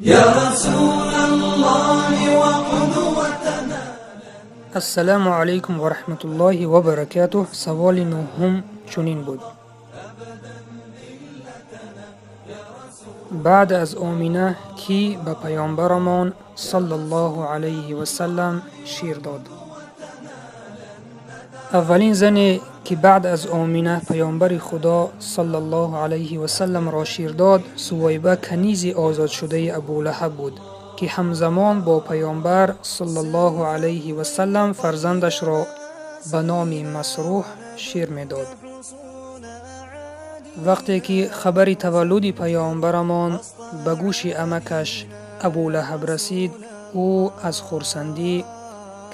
يا رسول الله وقدوتنا. Ассалому алайкум ва раҳматуллоҳи ва баракатуҳ. Саволи нуҳум чунин буд: баъд аз Омина кӣ ба паёмбарамон саллаллоҳу алайҳи васаллам шир дод? Аввалин зане ки баъд аз Омина паёмбари Худо саллаллоҳу алайҳи васалламро шир дод, Сувайба, канизи озодшудаи Абулаҳаб буд, ки ҳамзамон бо паёмбар саллаллоҳу алайҳи васаллам фарзандашро ба номи Масрӯҳ шир медод. Вақте ки хабари таваллуди паёмбарамон ба гӯши амакаш Абулаҳаб расид, ӯ аз хурсандӣ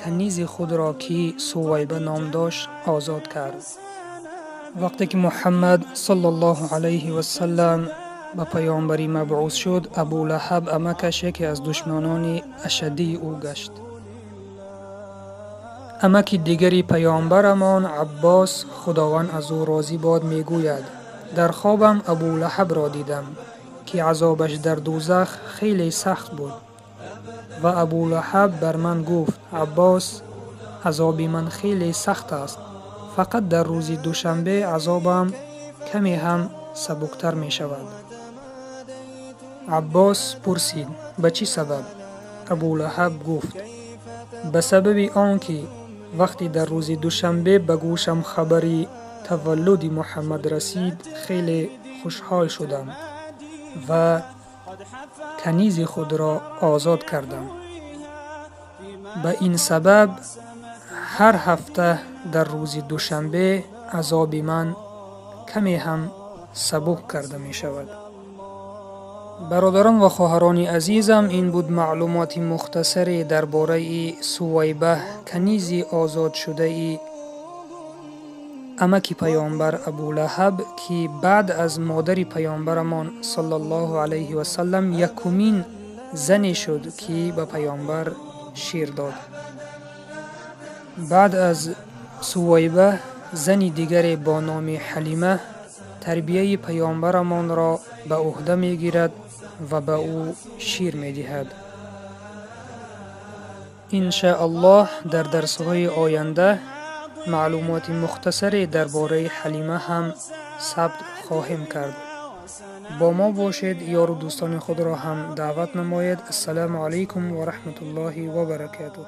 канизи худро, ки Сувайба ном дошт, озод кард. Вақте ки Муҳаммад саллаллоҳу алайҳи васаллам ба паёмбарӣ мабъус шуд, Абулаҳаб амакаш яке аз душманони ашаддии ӯ гашт. Амаки дигари паёмбарамон Аббос, Худованд аз ӯ розӣ бод, мегӯяд: дар хобам Абулаҳабро дидам, ки азобаш дар дӯзах хеле сахт буд, ва Абулаҳаб бар ман гуфт: Аббос, азоби ман хеле сахт аст, фақат дар рӯзи душанбе азобам каме ҳам сабуктар мешавад. Аббос пурсид: ба чӣ сабаб? Абулаҳаб гуфт: ба сабаби он ки вақте дар рӯзи душанбе ба гӯшам хабари таваллуди Муҳаммад расид, хеле хушҳол шудам ва канизи худро озод кардам. Ба ин сабаб ҳар ҳафта дар рӯзи душанбе азоби ман каме ҳам сабук карда мешавад. Бародарон ва хоҳарони азизам, ин буд маълумоти мухтасаре дар бораи Сувайба, канизи озодшудаи амаки паёмбар Абулаҳаб, ки баъд аз модари паёмбарамон саллаллоҳу алайҳи васаллам якумин зане шуд, ки ба паёмбар шир дод. Баъд аз Сувайба зани дигаре бо номи Ҳалима тарбияи паёмбарамонро ба ӯҳда мегирад ва ба ӯ шир медиҳад. Иншааллоҳ дар дарсҳои оянда маълумоти мухтасаре дар бораи Ҳалима ҳам сабт хоҳем кард. Бо мо бошед, ёру дӯстони худро ҳам даъват намоед. Ассалому алайкум ва раҳматуллоҳи ва баракатуҳ.